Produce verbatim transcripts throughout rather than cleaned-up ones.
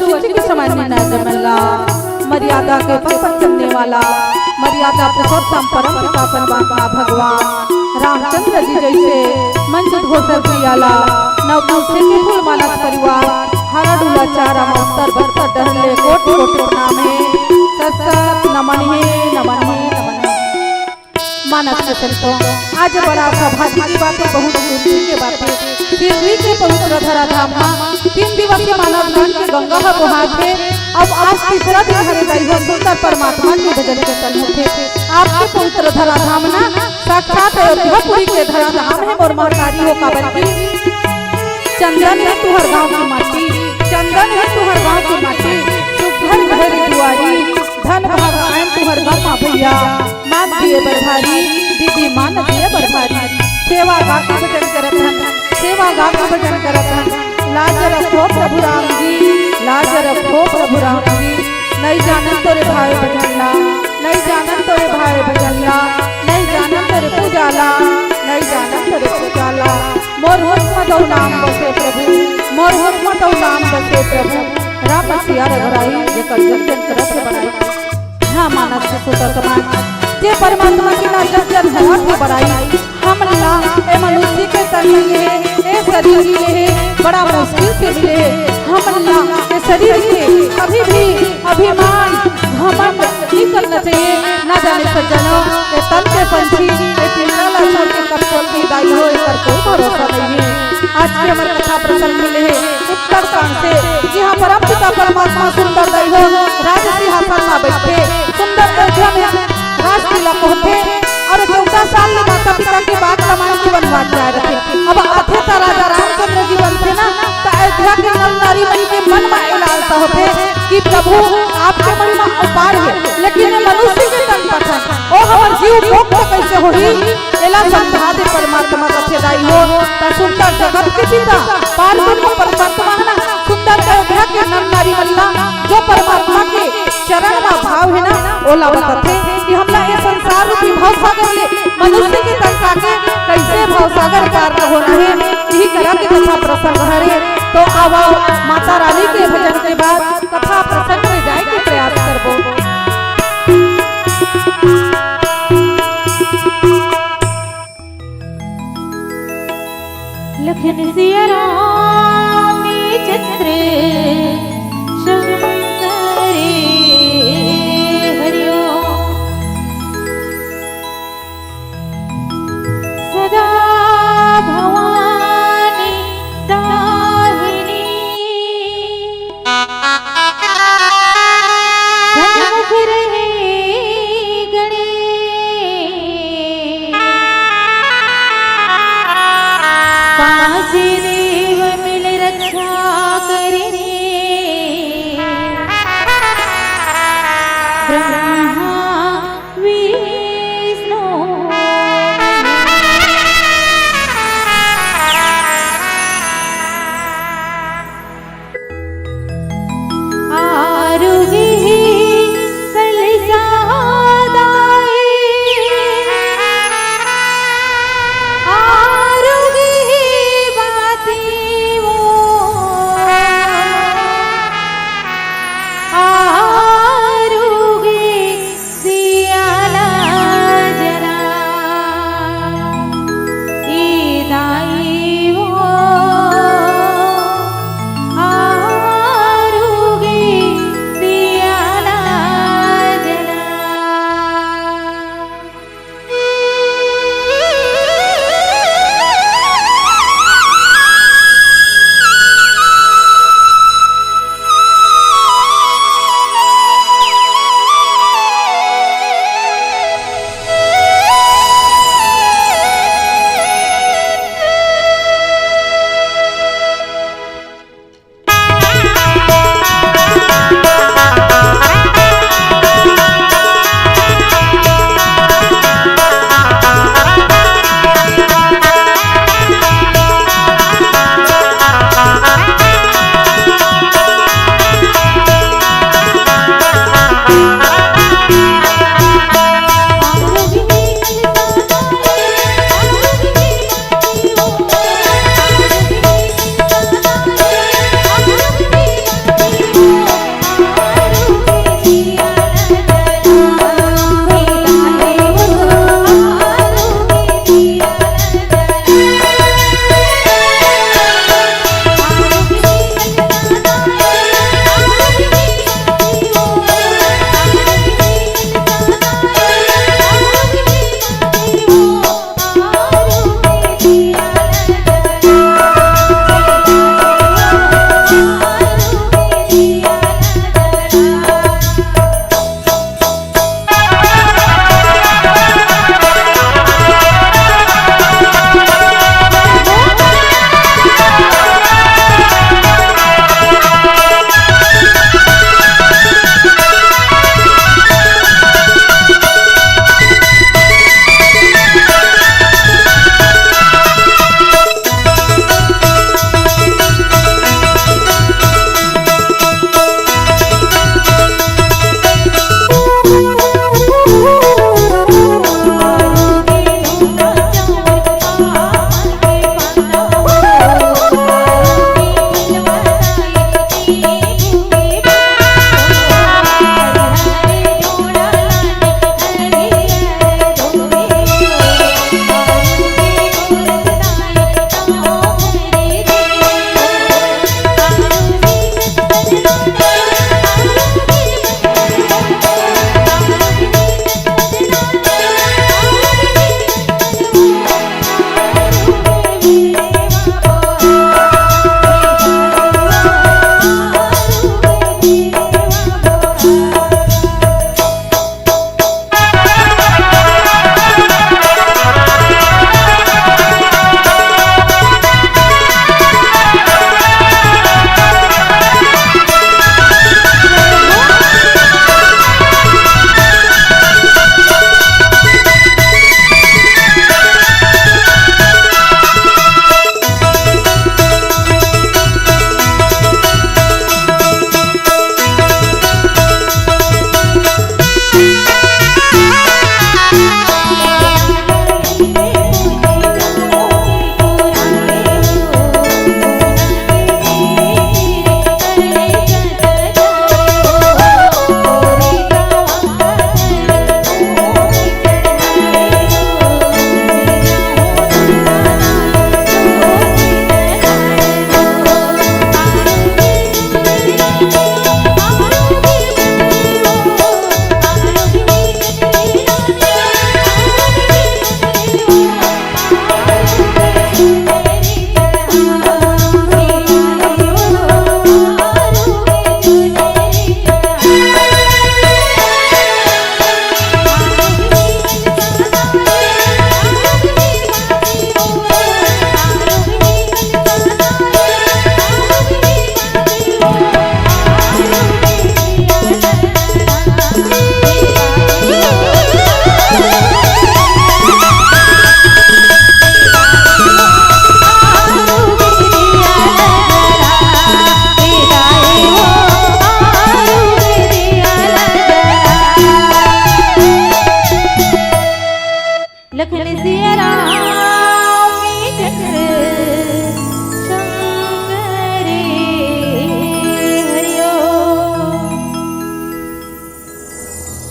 उचित के समय में न जमला। मर्यादा के पथ पर चलने वाला, मर्यादा पुरुषोत्तम परम पिता परमात्मा भगवान रामचंद्र जी जैसे मंच धोसर प्रियाला नवकुंसे के फूल मानस परिवार हरा डुला चारा मस्तर बस्तर डहले कोटि कोटि प्रणाम हे। सत सत नमन हे, नमन हे, नमन हे। मानस के संतों, आज बड़ा सौभाग्य की बात हे, बहुत खुशी के बात हे। सिरपुर के पवित्र धराधाम मा तीन दिवसीय मानव दान के गंगा ह बोहात हे। अब आज तीसरा दिन हरे दाई हो सुंदर परमात्मा के भजन कीर्तन होथे। आपके पवित्र धराधाम ना साक्षात अयोध्यापुरी के धराधाम हे मोर महतारी हो, काबर की चंदन हे तुहर गांव की माटी, चंदन हे तुहर गांव की माटी, सुघर घर दुआरी, धन भाग आयन तुहर गांव मा भैया, मान दिए बर भारी, दीदी मान दिए बर भारी। सेवा गा के भजन करत हन, सेवा गा के भजन करत हन। लाज रखो प्रभु राम जी, लाज रखो प्रभु राम जी। नहीं जानन तोरे भाई भजन ला, नहीं जानन तोरे भाई भजन ला, नहीं जानन तोरे पूजा ला, नहीं जानन तोरे पूजा ला। मोर होठ म तोर नाम बसे प्रभु, मोर होठ म तोर नाम बसे प्रभु। राम सिया रघुराई, जेकर जन जन करत हे बड़ाई। हाँ, मानस के सुत समाज, जे परमात्मा के ना जन जन करत हे बड़ाई। हमन ला ए मनुष्य के तन मिले हे, ए शरीर मिले हे, बड़ा मुश्किल से मिले हे। हमन ला ए शरीर के कभी भी अभिमान, घमंड नहीं करना चाहिए। ना जाने सज्जनों, ये तन के पंछी, ये पिंजरा ला छोड़ के कब चल के दाई हो, एकर कोई भरोसा नहीं है। आज के हमर कथा प्रसंग मिले हे उत्तरकांड से, जहाँ परम पिता परमात्मा सुंदर दाई हो राज सिंहासन में बैठे, सुंदर अयोध्या में रास तिलक होथे और चौदह साल ले माता पिता के बात ला मान के वनवास जाए रथे। अब आथे त राजा रामचंद्र जी बनथे ना, त अयोध्या के नर नारी मन के मन मा ए लालसा होथे कि प्रभु आपके महिमा अपार हे, लेकिन ये मनुष्य के तन पठन, ओ हमर जीव मुक्त कैसे होही, एला समझा दे परमात्मा कथे दाई हो। त सुंदर जगत के पिता पार ब्रह्म परमात्मा हे ना, सुंदर अयोध्या के नर नारी मन ला जो परमात्मा के चरण मा भाव हे ना, ओला बताथे कि हमला ये संसार रूपी भवसागर ले मनुष्य के तन ताके कैसे भवसागर पार होना हे, यही तरह के कथा प्रसंग हरे। तो आवा माता रानी के भजन के बाद कथा प्रसंग में जाए के प्रयास करबो। लखन सिया राम चित्र शंकर हरिओ। सदा भवानी दाहिनी। सन्मुख रहे गणेश। पाँच देव मिल रक्षा करे। ब्रह्मा विष्णु आरोग्य ही कलशादाय। आरोग्य ही बाती वो। आरोग्य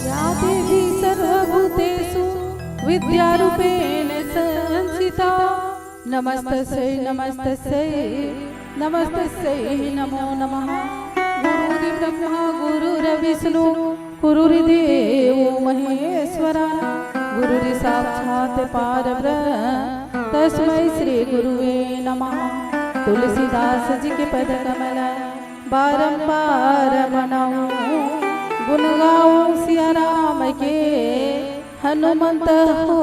या देवी सर्वभूतेषु विद्यारूपेण संस्थिता। नमस्तस्यै नमस्तस्यै नमस्तस्यै नमो नमः। गुरुर्ब्रह्मा गुरुर्विष्णु गुरुर्देवो महेश्वरा। गुरुर्साक्षात् परब्रह्म तस्मै श्री गुरुवे नमः। तुलसीदास जी के पद कमल बारंबार मनाऊं, गुण गाऊं सिया राम के, हनुमंत हो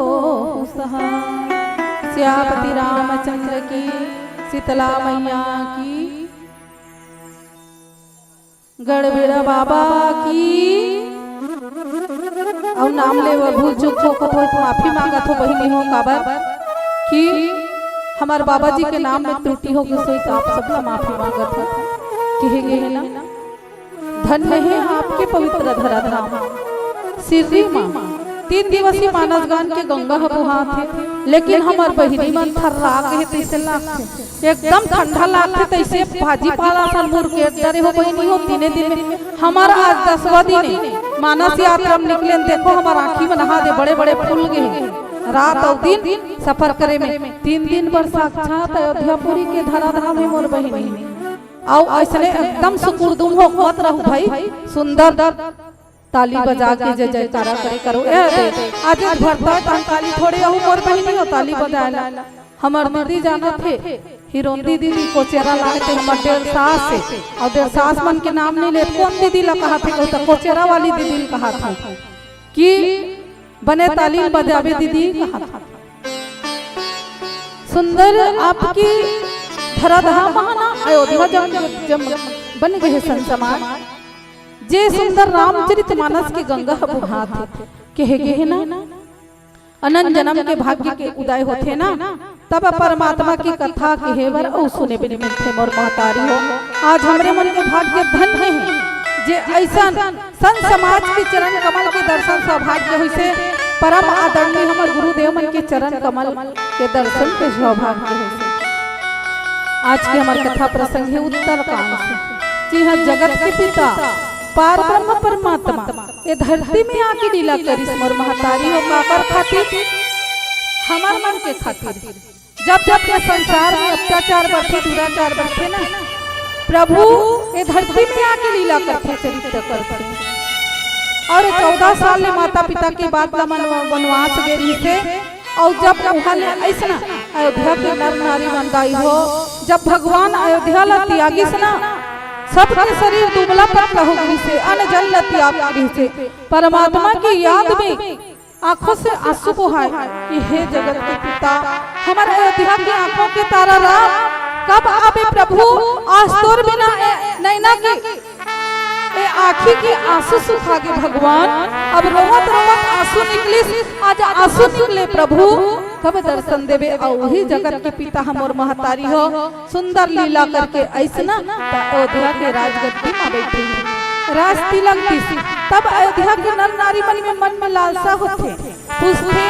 सहाय। सियापति रामचंद्र की, शीतला मैया की, गड़बेड़ा बाबा की। अउ नाम ले भूल चूक हो कतो तो माफी मांगत हो बहिनी हो, काबर कि हमर बाबा जी के नाम में त्रुटि हो गई, सोई तो आप सबला माफी मांगत हो। कहे गए हे ना, धन्य हे आपके पवित्र धरा धाम सिर्री माँ। तीन दिवसीय मानस गान के गंगा ह बोहात हे, लेकिन हमर बहिनी मन थर्रा के हे, तइसे लागथे, एकदम ठंडा लागथे, तइसे भाजी पाला सन मुरकेट डरे हो बहिनी हो। तीने दिन में हमर आज दसवां दिन हे, मानस यात्रा में निकलेन, देखो हमर आँखी में नहा दे, बड़े बड़े फूल गए हे। रात अउ दिन सफर करे में, तीन दिन बर साक्षात अयोध्यापुरी के धरा धाम हे मोर बहिनी। अउ अइसने एकदम सुकुरदुम होवत रहू भाई, सुंदर ताली बजा के जय जयकारा करे करो। ए दे, आज भरता तन ताली थोड़े अहू मोर बहिनी हो ताली बजाए ला। हमर दीदी जानत हे, हिरोंदी दीदी कोचेरा लाए थे हमर डेढ़ सास से, अउ डेढ़ सास मन के नाम नहीं लेत, कोन दीदी ला कहा थे, कहता कोचेरा वाली दीदी ला कहा थे कि बने ताली बजाबे दीदी कहा थे। सुंदर आपकी धराधाम महाना अयोध्या जम, जम बन गए संत समाज। जे सुंदर रामचरित मानस के गंगा ह बोहात हे, कहे गे हे ना, अनंत जन्म के भाग्य के उदय होथे ना, तब परमात्मा की कथा कहे बर अउ सुने बर मिलथे मोर महतारी हो। आज हमरे मन के भाग्य धन्य हे, जे अइसन संत समाज के चरण कमल के दर्शन सौभाग्य होइसे। परम आदरणीय हमर गुरुदेव मन के चरण कमल के दर्शन के सौभाग्य होइसे। आज के हमर कथा प्रसंग हे उत्तरकांड से। जी हाँ, जगत के पिता पार ब्रह्म परमात्मा ए धरती में आके लीला करिस मोर महतारी हो, काकर खातिर? हमर मन के खातिर। जब जब ये संसार में अत्याचार बढ़थे, दुराचार बढ़थे ना, प्रभु ये धरती में आके लीला करथे, चरित्र करथे। अउ चौदह साल ले माता पिता के बात ला मन-, वनवास गे रहिसे, अउ जब उहाँ ले अइसना अयोध्या के नर नारी मन दाई हो, जब भगवान अयोध्या ला तियागिस ना, सबके शरीर दुबला पतला हो गिसे, अन्न जल ला तियाग गिसे, परमात्मा की याद में आंखों से आंसू बोहाय कि हे जगत के पिता, हमर अयोध्या के आंखों के तारा राम, कब आबे प्रभु? आज तोर बिना ए नैना के, ए आँखी के आंसू सुखा गे भगवान। अब रोवत रोवत आंसू निकलिस, आज आंसू निकले प्रभु, कब दर्शन देबे? अउ वही जगत के पिता हमर महतारी हो, सुंदर लीला करके अइसना त अयोध्या के राजगद्दी म बइठे हे। राज तिलक दिस, तब अयोध्या के नर नारी मन में, मन में लालसा होथे, पूछथे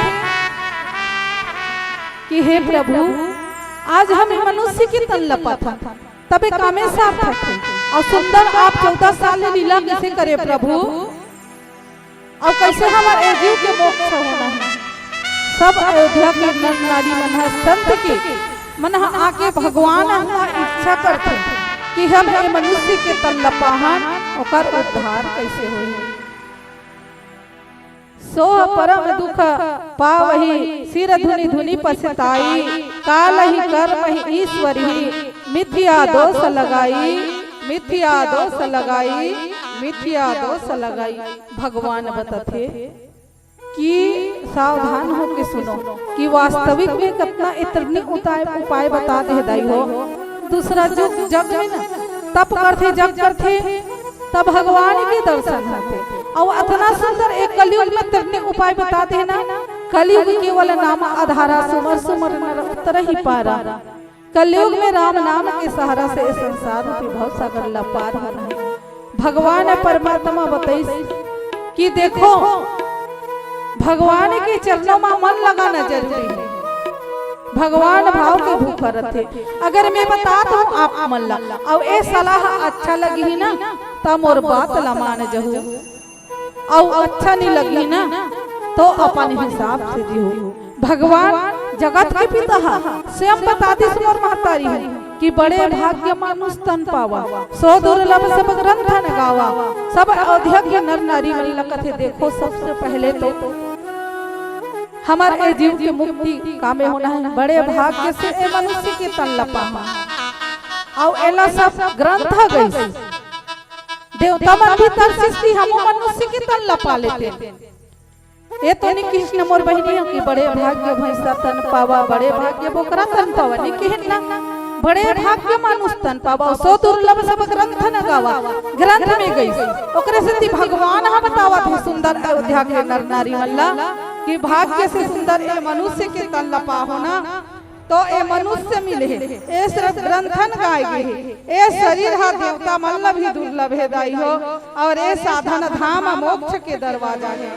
कि हे प्रभु, आज हम ए मनुष्य के तन ल पाथन, तबे कामे सार्थक हे। अउ सुंदर आप चौदह साल ले लीला कइसे करे प्रभु? अउ कइसे हमर ए जीव के मोक्ष होना हे? सब अयोध्या के नर नारी मन ह संत के मन ह आके भगवान ह इच्छा करथे कि हम ए मनुष्य के तन ल पाहन, ओकर उद्धार कइसे होही? सोह परम दुख पावही, सिर धुनि धुनि पछताई, काल ही कर्म ही ईश्वर ही, मिथ्या दोष लगाई, मिथ्या दोष लगाई, मिथ्या दोष लगाई। भगवान बताथे कि सावधान होके सुनो कि वास्तविक में कतना इतने उपाय, उपाय बता दे दाई हो। दूसरा जुग जग में ना तप करथे, जग करथे, तब भगवान के दर्शन होथे। अउ अतना सुंदर एक कलयुग में ततने उपाय बता देना। कलयुग केवल नाम आधारा, सुमर सुमर नर उतरहि पारा। कलयुग में राम नाम के सहारा से ए संसार रूपी भव सागर ला पार होना हे। भगवान परमात्मा बताइस कि देखो, भगवान के चरणों में मन लगाना जरूरी हे। भगवान भाव के भूखा रथे। अगर मैं बतात हूँ आप मन ला, अउ ए सलाह अच्छा लगही ना, त मोर बात ला मान जहू। अउ अच्छा नहीं लगी ना, तो अपन हिसाब से जियो। भगवान जगत के पिता हा, स्वयं बता दिस मोर महतारी हा कि बड़े भाग्य मानुष तन पावा, सो दुर्लभ सब ग्रंथ न गावा। सब अयोध्या के नर नारी मन ला कथे, देखो सबसे पहले तो हमर ए जीव के मुक्ति कामे होना है, बड़े भाग्य से ए मनुष्य के तन ला पाहा। अउ एला सब ग्रंथ गइस, देवता मन भी तरसिस कि हमू मनुष्य के तन ला पा लेते। ए तो नी किहिस न मोर बहिनी हो कि बड़े भाग्य भैंसा तन पावा, बड़े भाग्य बोकरा तन पावा, नी किहिन ना। बड़े भाग्य मानुष तन पावा, सो दुर्लभ सब ग्रंथ न गावा। ग्रंथ में गइस, ओकरे सेती भगवान ह बतावत हे सुंदर अयोध्या के नर नारी मन ला कि भाग्य से सुंदर ए मनुष्य के तन ला पाहो ना, तो ए मनुष्य मिले हे, ए सब ग्रंथन गाय गे हे, ए शरीर हा देवता मन ला भी दुर्लभ हे दाई हो, अउ ए साधन धाम मोक्ष के दरवाजा हे,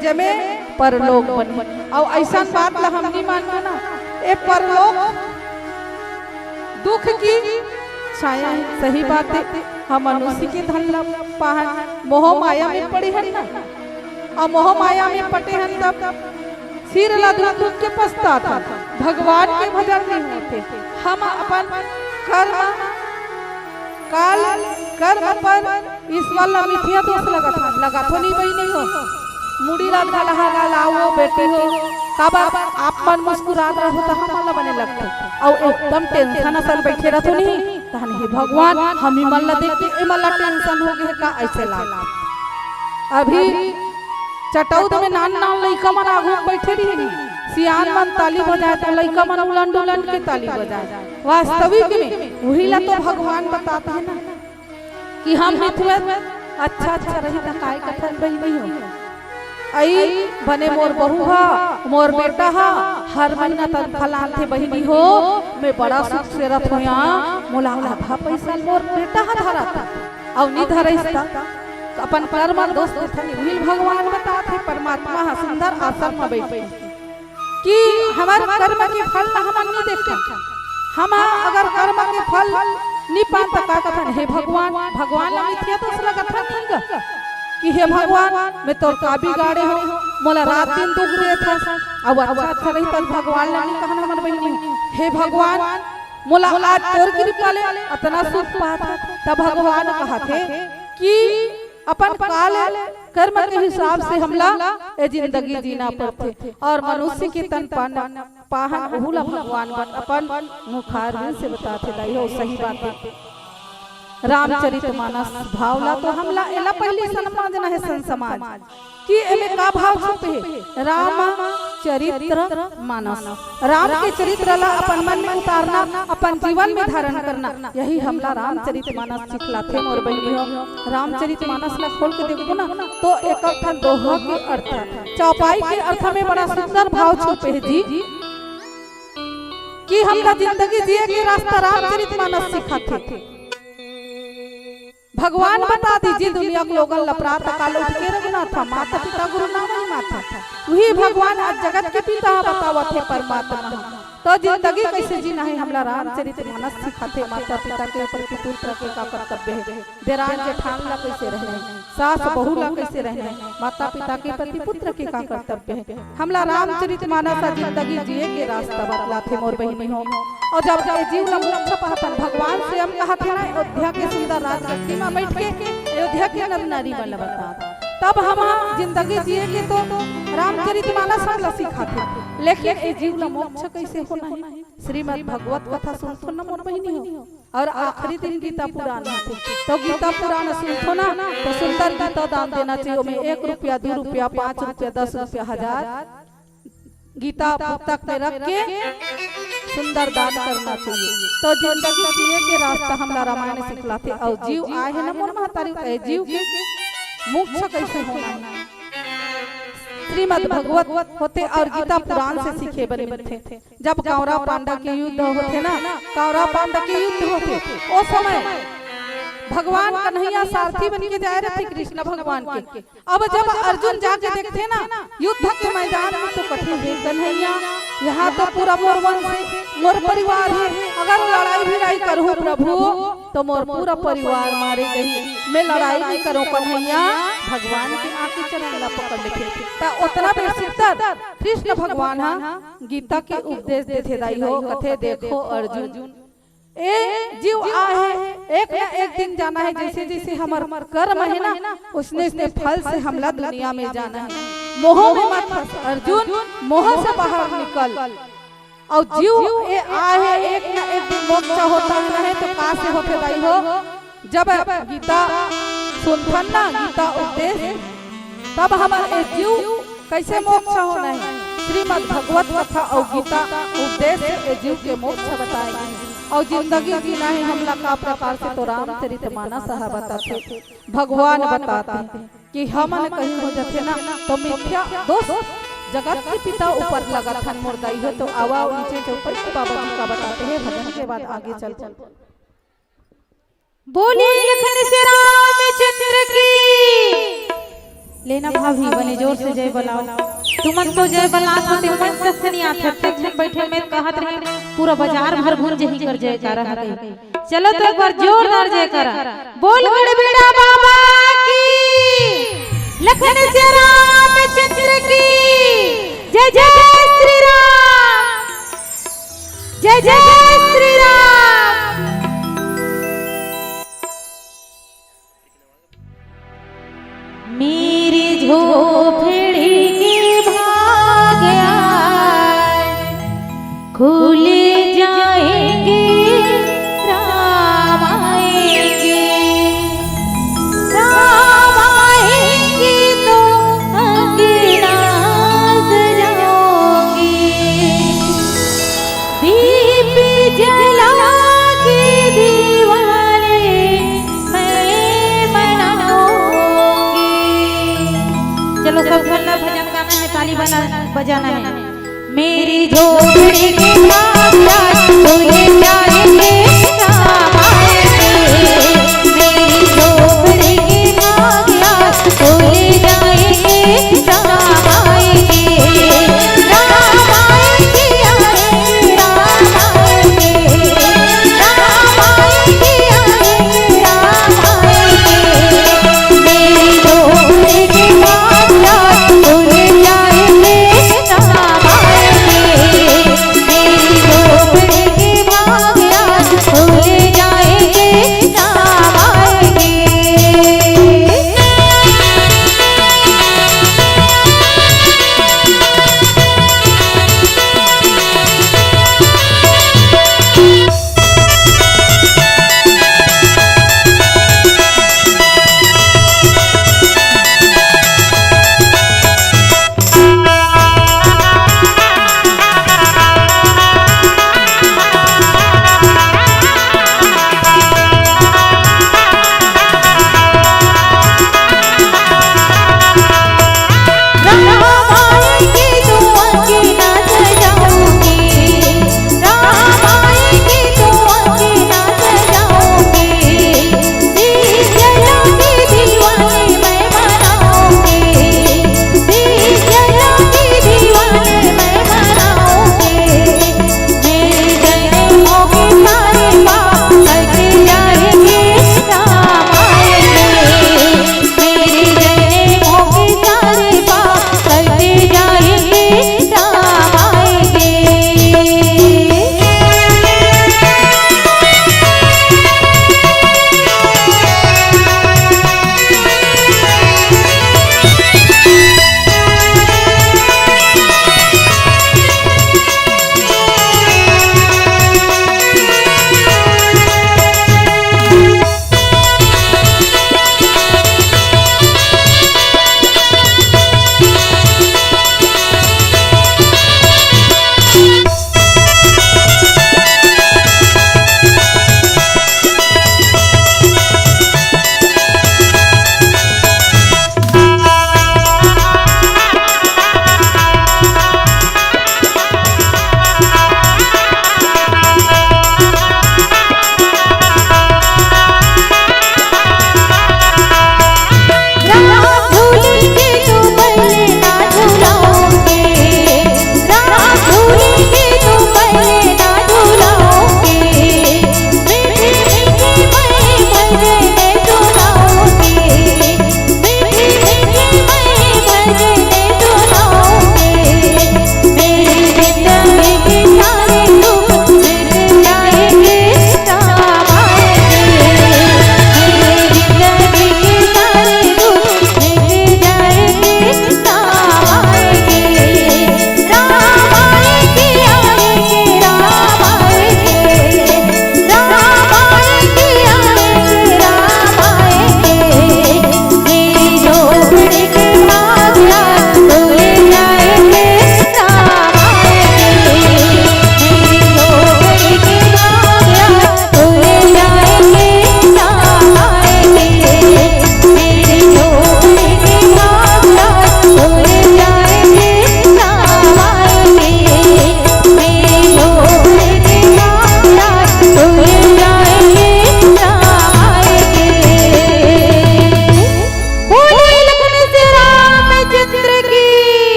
जेमे परलोक बने। अउ अइसन बात ला हम नी मानबो ना, ए परलोक दुख की छाया हे। सही बात हे, हम मनुष्य के धन ला पाहन, मोह माया में पड़े हन ना, अउ मोह माया में पटे हन तब सिर ला धुन धुन के पछतात हन, भगवान के भजन नहीं होथे। हम अपन कर्म, काल, कर्म पर ईश्वर ला मिथ्या दोष लगत हन। लगाथो नहीं बहिनी हो, मुड़ी ला गलहा गलाओ बेटी हो, काबर आप मन मुस्कुरात रहो त हमन ला बने लगथे। अउ एकदम tension असन बैठे रहो नहीं, तहन हे भगवान, हम ही मन ला देख के ए मन ला tension हो गे का, अइसे लाग। अभी चटौद में नान नान लइका मन आगू में बैठे रहिन, सियान मन ताली बजाए त लइका मन उलंड उलंड के ताली बजाए। वास्तविक में उही ला तो भगवान बताथे ना कि हम मिथुआ अच्छा अच्छा रही त काय कथन बहिनी हो। अई बने मोर बहू हा, मोर बेटा हा, हर महीना तनखा लानथे बहिनी हो, मैं बड़ा सुख से रथों या, मोला आधा पैसा मोर बेटा हा धराता, अउ नी धरइस त अपन कर्म दोष देथन। उही भगवान बताथे, परमात्मा हा सुंदर आसन म बैठे कि हमर कर्म के फल ला हमन नी देखन। हम अगर कर्म के फल नी पान त का कथन, हे भगवान, भगवान ला मिथ्या दोष लगत हन नहीं ग कि हे भगवान, मैं तोर का बिगाड़े हो, मोला रात दिन दुख देत हस। अउ अच्छा अच्छा रही त भगवान ला नी कहन हमर बहिनी, हे भगवान, मोला आज तोर कृपा ले अतना सुख पात हस। त भगवान कहथे कि अपन काल कर्म के हिसाब से हमला ए जिंदगी जीना पड़थे अउ मनुष्य के तन पाना पाहन, ओहू ला भगवान बन अपन मुखारविंद से बताथे दाई हो। सही बात हे, रामचरित मानस भाव ला तो हमला एला पहिली समझना हे संत समाज कि एमे का भाव छुपे हे। रामचरित मानस, राम के चरित्र ला अपन मन में उतारना, अपन जीवन में धारण करना, यही हमला रामचरित मानस सिखलाथे मोर बहिनी हो। रामचरित मानस ला खोल के देखबो ना, तो एक ठन दोहा के अर्थ, चौपाई के अर्थ में बड़ा सुंदर भाव छुपे हे जी, कि हमला जिंदगी जिए के रास्ता रामचरित मानस सिखाथे। भगवान बता दिस, दुनिया के लोगन ला प्रातः काल उठ के रघुनाथा, माता पिता गुरु नाम ही माथा। उही भगवान आज जगत के पिता बतावत हे परमात्मा। तो जिंदगी कइसे जीना हे, हमला रामचरित मानस सिखाथे। माता पिता के प्रति पुत्र के का कर्तव्य हे, देरान जेठान ला कइसे रहना हे, सास बहू ला कइसे रहना हे, माता पिता के प्रति पुत्र के का कर्तव्य हे, हमला रामचरित मानस ह जिंदगी जिए के रास्ता बतलाथे मोर बहिनी हो। अउ जब ए जीव ला मोक्ष पाहथन, भगवान स्वयं कहथे ना, अयोध्या के सुंदर राजगद्दी म बैठ के अयोध्या के नर नारी मन ला बता, तब हम जिंदगी जिए के तो रामचरित मानस हमला सिखाथे, लेकिन ए जीव ला मोक्ष कइसे होना हे? श्रीमद् भगवत कथा सुनथो ना मोर बहिनी हो, अउ आखिरी दिन गीता पुराण होथे, तो गीता पुराण सुनथो ना, तो सुंदर गीता दान देना चाहिए। ओमे एक रुपया, दू रुपया, पाँच रुपया, दस रुपया, हजार, गीता पुस्तक में रख के सुंदर दान करना चाहिए। तो जिंदगी जिए के रास्ता हमला रामायण सिखलाथे। अउ जीव आए हे ना मोर महतारी, ए जीव के मोक्ष कइसे होना हे, श्रीमद् भगवत होथे अउ गीता पुराण से सीखे बर मिलथे। जब कौरव पांडव के युद्ध होथे ना, कौरव पांडव के युद्ध होथे, ओ समय भगवान कन्हैया सारथी बन के जाए रहिथे कृष्ण भगवान के। अब जब अर्जुन जाके देखथे ना युद्ध के मैदान में, तो कथे, "हे कन्हैया, यहाँ तो पूरा मोर वंश हे, मोर परिवार हे, अगर लड़ाई भिड़ाई करहूँ प्रभु, तो मोर पूरा परिवार मारे जाही। मैं लड़ाई नहीं करूँ कन्हैया, भगवान के आके चरण ला पकड़ लेथे। त ओतना बेर सिकंदर कृष्ण भगवान ह गीता के उपदेश देथे दाई हो, कथे, "देखो अर्जुन, ए जीव आहे, एक न एक दिन जाना हे, जइसे जइसे हमर कर्म हे ना, ओसने ओसने फल से हमला दुनिया में जाना हे। मोह में मत फंस अर्जुन, मोह से बाहर निकल।" अउ जीव ए आहे, एक न एक दिन मोक्ष होथे ना, हे तो का से होथे दाई हो? जब गीता सुनथन ना, गीता उपदेश, तब हमर ए जीव कइसे मोक्ष होना हे? श्रीमद् भगवत कथा अउ गीता उपदेश से ए जीव के मोक्ष बताए गे हे। अउ जिंदगी जीना हे हमला का प्रकार से, तो रामचरित मानस ह बताथे, भगवान बताथे कि हमन कहीं हो जाथे ना, तो मिथ्या दोष जगत के पिता ऊपर लगत हन मोर दाई हो। तो आवा नीचे चौपाई के बाबा जी का बताथे, भजन के बाद आगे चलबो। बोलिए लखन से रामचंद्र की। लेना भाभी, बने जोर से जय बलाओ। तुमन तो जय बलात हो, ते मन कस नहीं आथे। अतेक झन बैठे में कहत रहे, पूरा बाजार भर गूंज ही कर जयकारा हरे। चलो तो एक बार जोरदार जयकारा। बोल गड़बेड़ा बाबा की, लखन से रामचंद्र की। जय जय श्री राम। जय जय श्री राम। मेरी झोपड़ी के भाग आज खुल जाएंगे, राम आएंगे, राम आएंगे तो अंगना सजाऊंगी। दीप जला के दिवाली मैं मनाऊंगी। चलो, सब मिलकर भजन गाना है, ताली बना, बजाना है। मेरी झोपड़ी के भाग आज खुल जाएंगे, राम आएंगे। मेरी झोपड़ी के भाग आज खुल जाएंगे, राम आएंगे, राम आएंगे, अरे राम आएंगे, राम आएंगे, अरे राम आएंगे। मेरी झोपड़ी के भाग आज खुल जाएंगे, राम आएंगे। मेरी झोपड़ी के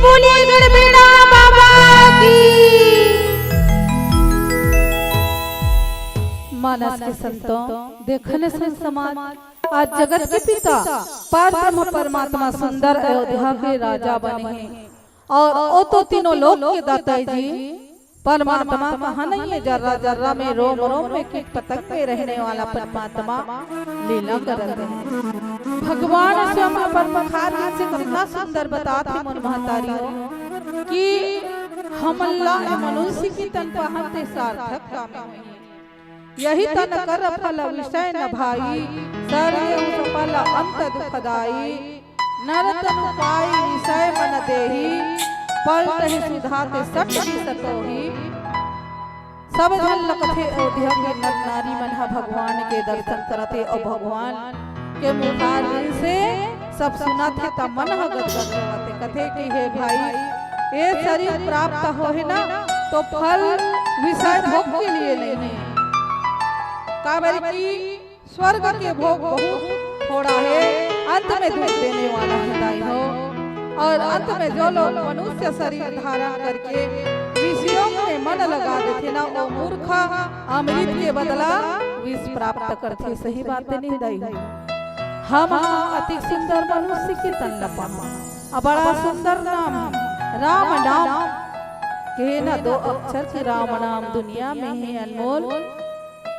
बोलिए गढ़बेड़ा बाबा की। मानस के संतों, देखन संत समाज, आज जगत के पिता पार ब्रह्म परमात्मा सुंदर अयोध्या के राजा बने हे और ओ तो तीनों लोक के दाता जी परमात्मा कहाँ नहीं है, जर्रा जर्रा में, रोम रोम में, कीट पतंग में रहने वाला परमात्मा लीला करत हे। भगवान स्वयं अपन मुखार से कितना सुंदर बतात हे मोर महतारी हो कि हमन ला ए मनुष्य के तन पाहन ते सार्थक काम हे। यही तन कर फल विषय न भाई, सर ये सफल अंत दुखदाई। नर तनु पाई विषय मन देही, पलटहि सुधा ते सट दिस तोही। सब झन ल कथे, अयोध्या के नर नारी मन ह भगवान के दर्शन करत हे अउ भगवान के मुखारविंद से सब सुनत हे, त मन ह गदगद होवत हे। कथे कि हे भाई, ये शरीर प्राप्त होहे ना, तो फल विषय भोग के लिए नहीं है, काबर कि स्वर्ग के भोग बहुत थोड़ा हे, अंत में दुख देने वाला हे दाई हो। और अंत में जो लोग मनुष्य शरीर धारण करके विषयों में मन लगा देथे ना, वो मूर्ख अमृत के बदला विष प्राप्त करथे। सही बात नहीं दाई हो? हम अति सुंदर मनुष्य के तन ल पाहन। अब बड़ा सुंदर नाम हे राम नाम। कहे ना, दो अक्षर के राम नाम दुनिया में हे अनमोल।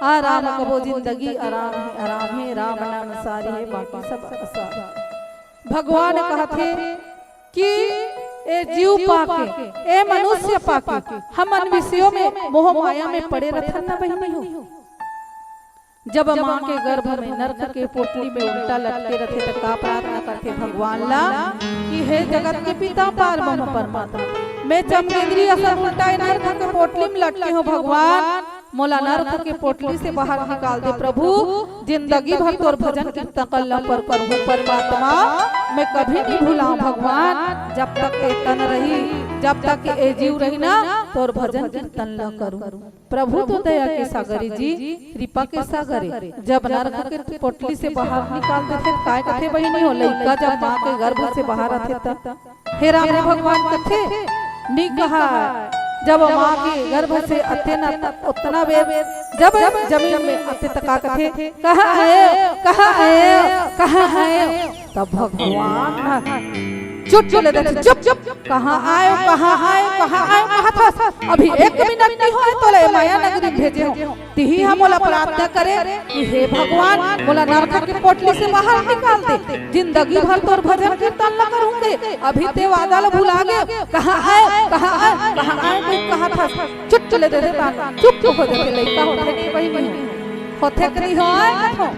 आ राम कबो जिंदगी आराम हे, आराम हे, राम नाम सारी हे, बाकी सब असार। भगवान कहथे कि ए जीव पाके, ए मनुष्य पाके, हमन विषयों में, मोह माया में पड़े रथन न बहिनी हो। जब माँ के गर्भ में नरक के पोटली में उल्टा लटके रथे, त का प्रार्थना करथे भगवान ला कि हे जगत के पिता पार ब्रह्म परमात्मा, मैं चमगेंदरी असन उल्टा ए नरक के पोटली में लटके हों भगवान, मोला नरक के पोटली से बाहर निकाल दे प्रभु। जिंदगी भर तोर भजन कीर्तन करहूं परमात्मा, मैं कभी नहीं भुलाऊं भगवान। जब तक ए तन रही, जब तक ए जीव रही ना, तोर भजन कीर्तन ला करूं। प्रभु तो दया के सागर जी, कृपा के सागर हे। जब नरक के पोटली से बाहर निकाल देथे, त काय कथे बहिनी हो, लइका जब माँ के गर्भ से बाहर आथे त, हे राम रे भगवान कथे, नी कहा। जब माँ के गर्भ से आथे ना, त ओतना बेर जब जमीन में आथे त का कथे, कहाँ आए, कहाँ आए, कहाँ आए? तब भगवान ह चुटकी ले देथे, चुप, चुप, कहाँ आए, कहाँ आए, कहाँ आए, कहाँ था? अभी एक मिनट नहीं होए तोला ए माया नगरी भेजे हों। तिही ह मोला प्रार्थना करे कि हे भगवान, मोला नरक के पोटली से बाहर निकाल दे, जिंदगी भर तोर भजन कीर्तन ला करूंगे। अभी ते वादा ला भुला गे, कहाँ आए, कहाँ आए, कहाँ आए, कोई कहा था, चुटकी ले देथे तान, चुप, चुप हो जाथे, लइका होथे नहीं बहिनी, होथे कि नहीं होय, कथों।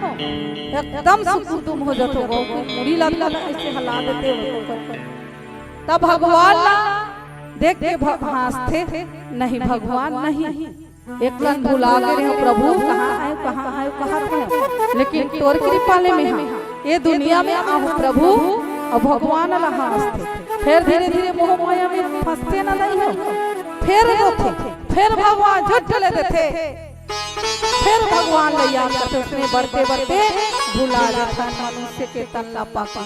एकदम सुकुदुम हो जाथे, मुड़ी ला ऐसे हला देथे। तब भगवान ला देख के भ-, हाँसथे, नहीं भगवान नहीं। एक लन भुला गे रहेंव प्रभु, कहाँ आए, कहाँ आए, कहाँ थे। लेकिन तोर कृपा ले मैं हा ए दुनिया में आहूं प्रभु, अउ भगवान ला हाँसथे। फेर धीरे-धीरे मोह माया में फंसथे ना नहीं हो, फेर रोथे, फेर भगवान झट ले देथे, फेर भगवान ला याद करथे, उसने बढ़ते-बढ़ते भुला देथन मनुष्य के तन ला पाके।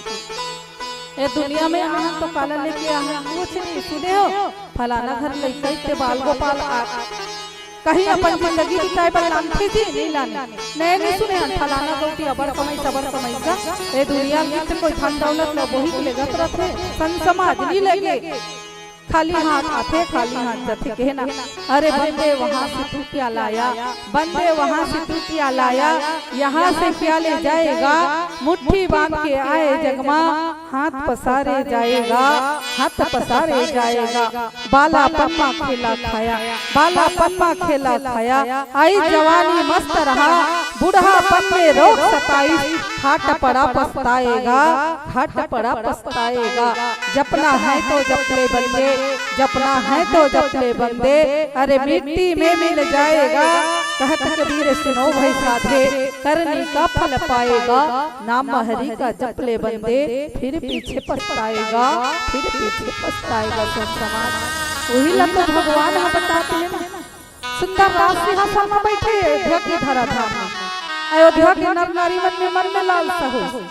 ए दुनिया में आहन तो काला लेके आहन, कुछ नहीं सुने हो, फलाना घर लइका इत्ते बाल गोपाल आ, कहीं अपन जिंदगी बिताए बर लानथे जी, नहीं लाने। नहीं, नहीं सुने हन, फलाना गौती अबड़ कमाई, सबड़ कमाई का। ए दुनिया में तो कोई धन दौलत ला बोही के लेगत रथे, संत समाज नहीं लेगे। खाली हाथ आथे, खाली हाथ जाथे, कहे ना, अरे बंदे वहां से तू क्या लाया, बंदे वहां से तू क्या लाया, यहाँ से क्या ले जाएगा, मुट्ठी बांध के आए जगमा, हाथ पसारे जाएगा, हाथ पसारे जाएगा। बालापन मा खेला खाया, बालापन मा खेला खाया, आई जवानी मस्त रहा, बुढ़ापन में रोग सताइस, खाट पड़ा पछताएगा, खाट पड़ा पछताएगा। जपना है तो जप ले बंदे, जपना है तो जप ले बंदे, अरे मिट्टी में मिल जाएगा। कहत कबीर सुनो भाई साधे, करनी का फल पाएगा। नाम हरि का जप ले बंदे, फिर पीछे पछताएगा, फिर पीछे पछताएगा। संत समाज, वही ला तो भगवान ह बताथे ना। सुंदर राज सिंहासन में बैठे अयोध्या के धरा धाम में, अयोध्या के नर नारी मन में मन में लालसा हो।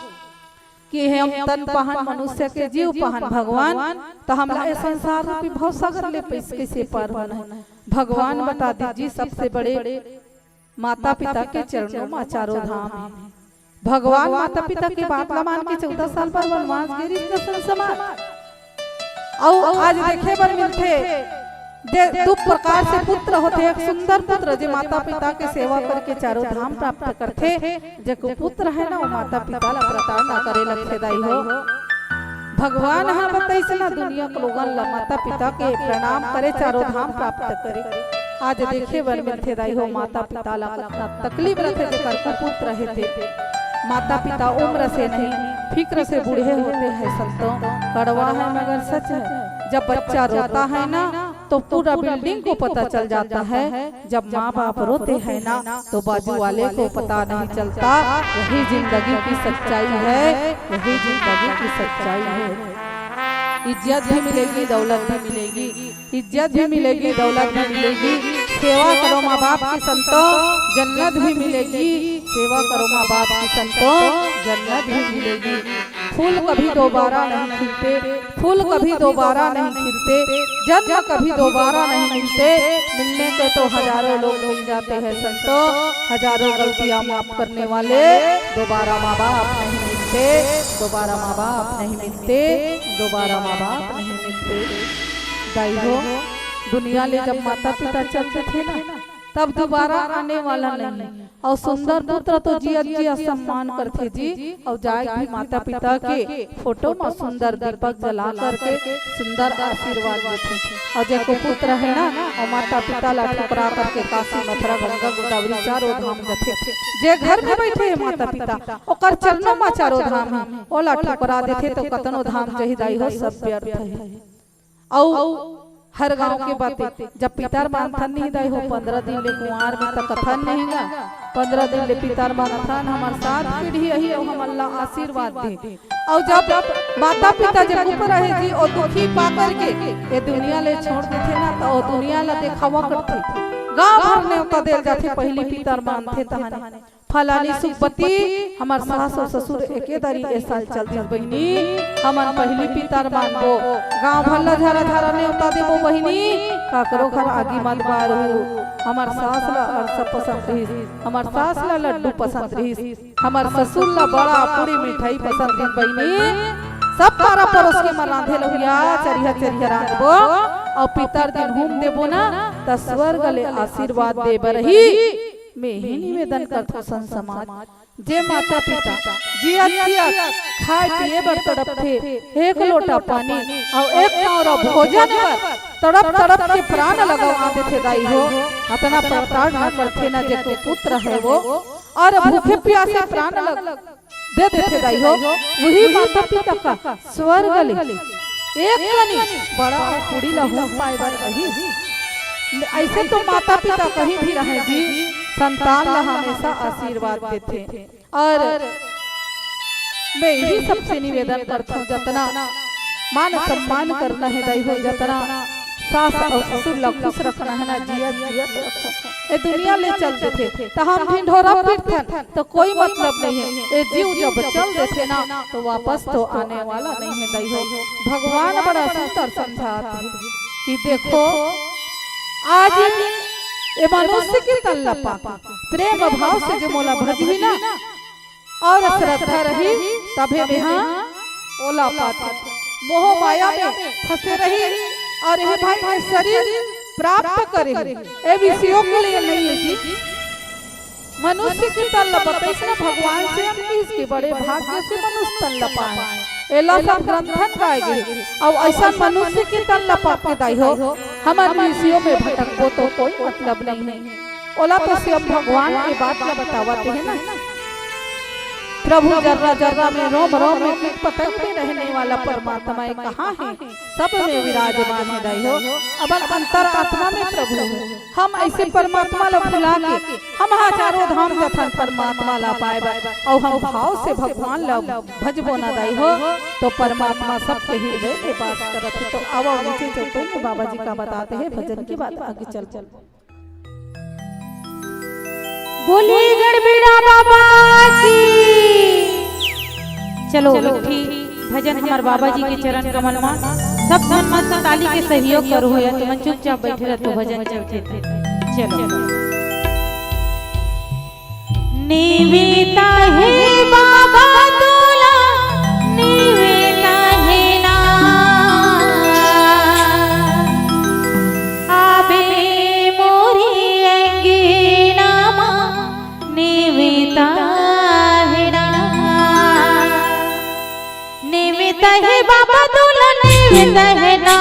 कि हम तन पहन मनुष्य के, जीव पहन भगवान, त हमला ए संसार रूपी भवसागर ले पैस कइसे पार होना हे। भगवान बता दीजिए, सबसे बड़े माता पिता के चरणों मा चारों धाम हे। भगवान माता पिता के बात ला मान के चौदह साल बर वनवास गे रिहिस न संत समाज। अउ आज देखे बर मिलथे, जे दू प्रकार से पुत्र होथे, एक सुंदर पुत्र जे माता पिता के सेवा करके चारों धाम प्राप्त करथे, जे कुपुत्र हे ना, वो माता पिता ला प्रताड़ना करे लगथे दाई हो। भगवान ह बताइस ना दुनिया के लोगन ला माता पिता के प्रणाम करे, चारों धाम प्राप्त करे। आज देखे बर मिलथे दाई हो, माता पिता ला कतना तकलीफ रथे जेकर कुपुत्र हे ते। माता पिता उम्र से नहीं, फिक्र से बूढ़े होते हैं संतों। कड़वा है मगर सच है, जब बच्चा रोता है ना, तो पूरा बिल्डिंग को पता चल जाता है। जब माँ बाप रोते हैं ना, तो बाजू वाले को पता नहीं चलता। यही जिंदगी की सच्चाई है, यही जिंदगी की सच्चाई है। इज्जत भी मिलेगी, दौलत भी मिलेगी, इज्जत भी मिलेगी, दौलत भी मिलेगी। सेवा करो माँ बाप की संतो, जन्नत भी मिलेगी। सेवा करो माँ बाप की संतो, जन्नत भी मिलेगी। फूल कभी दोबारा नहीं खिलते, फूल कभी दोबारा नहीं खिलते, जन्म कभी दोबारा नहीं मिलते। मिलने के तो हजारों लोग मिल जाते हैं संतो, हजारों गलतियां माफ करने वाले दोबारा माँ बाप नहीं मिलते, दोबारा माँ बाप नहीं मिलते, दोबारा माँ बाप नहीं मिलते। दाई हो, दुनिया ले जब माता पिता चल देथे ना, तब दोबारा आने वाला नहीं। अउ सुंदर पुत्र तो जियत जियत सम्मान करथे जी, अउ जाय भी माता पिता के फोटो म सुंदर दीपक जला करके सुंदर आशीर्वाद देथे। अउ जे कुपुत्र हे ना, अउ माता पिता ला ठुकरा करके काशी, मथुरा, गंगा, गोदावरी चारों धाम जथे। जे घर में बैठे हे माता पिता, ओकर चरणों म चारों धाम हे, ओला ठुकरा देथे तो कतनो धाम जही दाई हो, सब व्यर्थ हे। अउ हर गांव के बात हे, जब पितर बांधथन नहीं दाई हो, पंद्रह दिन ले कुंवार में त कथन नहीं गा, पंद्रह दिन ले पितर बांधथन, हमर सात पीढ़ी अही अउ हमन ला आशीर्वाद दे। अउ जब माता पिता जे कुपुत्र हे जी, ओ दुखी पा करके ए दुनिया ले छोड़ देथे ना, त ओ दुनिया ला देखावा करथे। गांव भर नेवता देल जाथे, पहिली पितर बांधथे तहने। फलानी सुखबती, हमर सास अउ ससुर एके दरी ए साल चल दिस बहिनी, हमन पहिली पितर बांधबो, गांव भर ला झरा झरा नेवता देबो बहिनी, काकरो घर आगी मत बारू। हमर सास ला अरसा पसंद रिहिस, हमर सास ला लड्डू पसंद रिहिस, हमर ससुर ला बड़ा पूड़ी मिठाई पसंद रिहिस बहिनी। सब पारा परोस के हमन रांधे लहुरिया चरिहा चरिहा रांधबो, अउ पितर दिन हूम देबो ना, त स्वर्ग ले आशीर्वाद दे बर ही। मैं ही निवेदन करथों संत समाज, जे माता पिता जियत जियत खाए पिए बर तड़पथे, एक लोटा पानी अउ एक कौरा भोजन बर तड़प तड़प के प्राण लगवा देथे दाई हो, अतना प्रताड़ना करथे ना जे कुपुत्र हे वो, अउ भूखे प्यासे प्राण लग दे देथे दाई हो, वही माता पिता का स्वर्ग ले एक कनी बड़ा अउ पूड़ी ला हूम पाए बर अही। अइसे तो माता पिता कहीं भी रहे जी, संतान ला हमेशा आशीर्वाद देथे। अउ मैं यही सबसे निवेदन करथों, जतना मान सम्मान करना हे दाई हो, जतना सास अउ ससुर ला खुश रखना हे ना, जियत जियत रखो। ए दुनिया ले चल देथे त हम ढिंढोरा पिटथन त कोई मतलब नहीं हे। ए जीव जब चल देथे ना, त वापस तो आने वाला नहीं हे दाई हो। भगवान बड़ा सुंदर समझात हे कि देखो, आज ए मनुष्य के तन ल पाके प्रेम भाव से जे मोला भजही ना, अउ श्रद्धा रही, तभे मेहा ओला पाथे। मोह माया में फंसे रही, अउ हे भाई, ये शरीर प्राप्त करे हे, ए विषयों के लिए नहीं हे जी। मनुष्य के तन ल बताइस ना भगवान से, हम किहिस के बड़े भाग्य से मनुष्य तन ल पाए। एला सब ग्रंथन गाए गे। अउ अइसन मनुष्य के तन ल पाके दाई हो, हमन विषयों में भटकबो तो कोई मतलब नहीं हे। ओला तो स्वयं भगवान ए बात ला बतावत हे ना, प्रभु जर्रा जर्रा में, रोम रोम में, कीट पतंग में रहने वाला परमात्मा ए कहाँ हे? सब में विराजमान हे दाई हो। अपन अंतर आत्मा में प्रभु हे। हम अइसे परमात्मा ला भुला के हम हजारों धाम जथन परमात्मा ला पाए बर, अउ हम भाव से भगवान ला भजबो ना दाई हो, तो परमात्मा सबके हृदय में वास करत हे। तो आवव नीचे चौकोर में बाबा जी का बताते हैं भजन के बाद आगे चल। बोलिए गढ़बीड़ा बाबा की। चलो, एक ठी भजन हमर बाबा जी के चरण कमल मा, सब झन मस्त ताली के सहयोग करो हो, या तुमन चुपचाप बैठे रहतो, भजन चलथे। चलो। नेवता हे बाबा तोला, नेवता हे ना। आबे मोरी अंगना मा, नेवता हे ना। नेवता हे बाबा तोला, नेवता हे ना।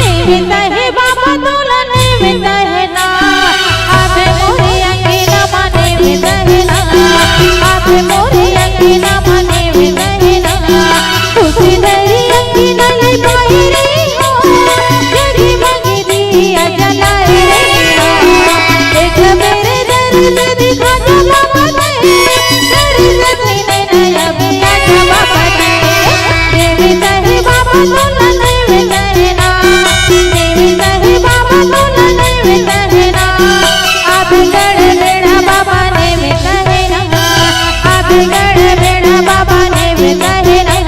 नेवता हे बाबा तोला, नेवता हे ना। आबे मोरे अंगना मा, नेवता हे ना। आबे मोरे अंगना मा, नेवता हे ना। खुशी भरी अंगना ले पाए रे हो, जगमग दिया जलाए रे हो। एक बेर दर्द दिखा दो बाबा रे, दर्द से नैना अब आजा बाबा रे। देवी सही बाबा तोला, देवी सही ना। देवी सही बाबा तोला, देवी सही ना। आप गड़ बेड़ा बाबा ने भी सही ना। आप गड़ बेड़ा बाबा ने भी सही ना।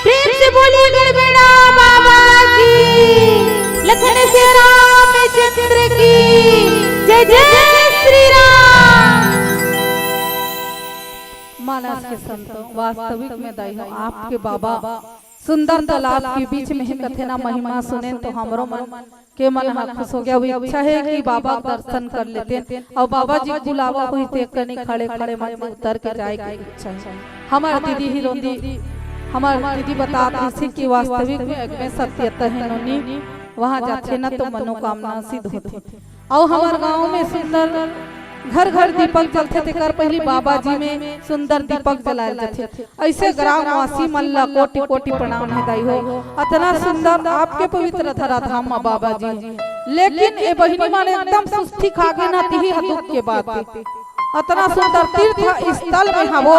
प्रेम से बोलिए गड़बेड़ा बाबा की, लखन से रामचंद्र की जय, जय श्री राम। मानस के संतों, वास्तविक में दाई हो, आपके बाबा सुंदर तालाब के बीच में ही कथे ना महिमा सुने तो हमरो मन के मन ह खुश हो गया। अब इच्छा हे कि बाबा के दर्शन कर लेते, अउ बाबा जी के बुलावा होही ते कनी खड़े खड़े मन से उतर के जाए के इच्छा हे। हमर दीदी हिरोंदी, हमर दीदी बतात रहिस हे कि वास्तविक में अगमे सत्यता हे नोनी, वहाँ जाथे ना तो मनोकामना सिद्ध होथे। अउ हमर गांव में सुंदर घर घर दीपक जलथे, तेकर पहिली बाबा जी में सुंदर दीपक जलाए जाथे। अइसे ग्रामवासी मन ला कोटि कोटि प्रणाम हे दाई हो। अतना सुंदर आपके पवित्र धराधाम म बाबा जी, लेकिन ए बहिनी मन एकदम सुस्ती खा गे ना, तिही ह दुख के बात हे। अतना सुंदर तीर्थ स्थल में हवो,